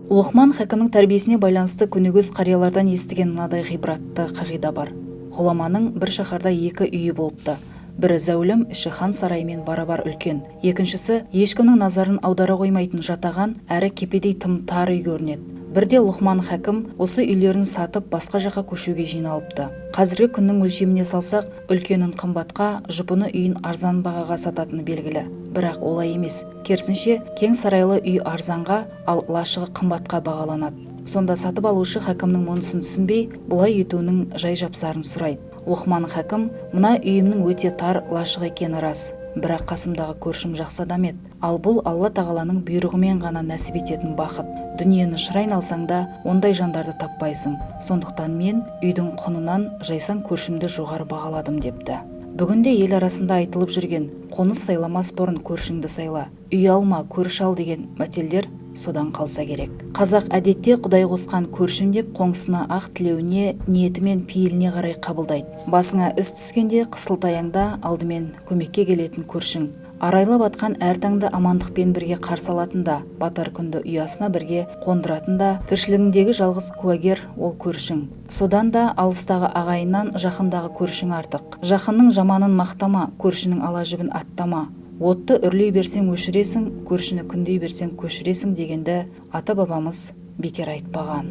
Лұқман хакімнің тәрбиесіне байланысты көнегөз қариялардан естіген мынадай ғибратты қағида бар. Ғұламаның бір шаһарда екі үйі болыпты. Бірі зәулім, іші хан сарайымен барабар үлкен. Екіншісі ешкімнің назарын аудара қоймайтын жатаған, әрі кепедей тым тар үй көрінеді. Бірде Лұқман хакім осы үйлерін сатып, басқа жаққа көшуге жиналыпты. Қазіргі күннің өлшеміне салсақ, үлкенін қымбатқа, жұпыны үйін арзан бағаға сататыны белгілі. Бірақ олай емес. Керісінше, кең сарайлы үй арзанға, ал лашығы қымбатқа бағаланады. Сонда сатып алушы хакімнің мұнысын түсінбей, бұлай етуінің жай жапсарын сұрайды. Лұқман хакім: «Мына үйімнің өте тар лашық екені рас, бірақ қасымдағы көршім жақсы адам еді. Ал бұл Алла тағаланың бұйрығымен ғана нәсіп ететін бақыт. Дүниені шыр айналсаң да, ондай жандарды таппайсың. Сондықтан мен үйдің құнынан жайсаң көршімді жоғары бағаладым», – депті. Бүгінде ел арасында айтылып жүрген «Қоныс сайламас бұрын көршіңді сайла», «Үй алма, көрші ал» деген мәтелдер содан қалса керек. Қазақ әдетте «Құдай қосқан көршім» деп, қоңсыны ақ тілеуіне, ниеті мен пейіліне қарай қабылдайды. Басыңа іс түскенде, қысылтаяңда алдымен көмекке келетін көршің. Арайлап атқан әр таңды амандықпен бірге қарсы алатын да, батар күнді ұясына бірге қондыратын да, тіршілігіңдегі жалғыз куәгер ол көршің. Содан да алыстағы ағайыннан жақындағы көршің артық. «Жақынның жаманын мақтама, көршінің ала жібін аттама. Отты үрлей берсең, өшіресің, көршіні күндей берсең, көшіресің» дегенді ата бабамыз бекер айтпаған.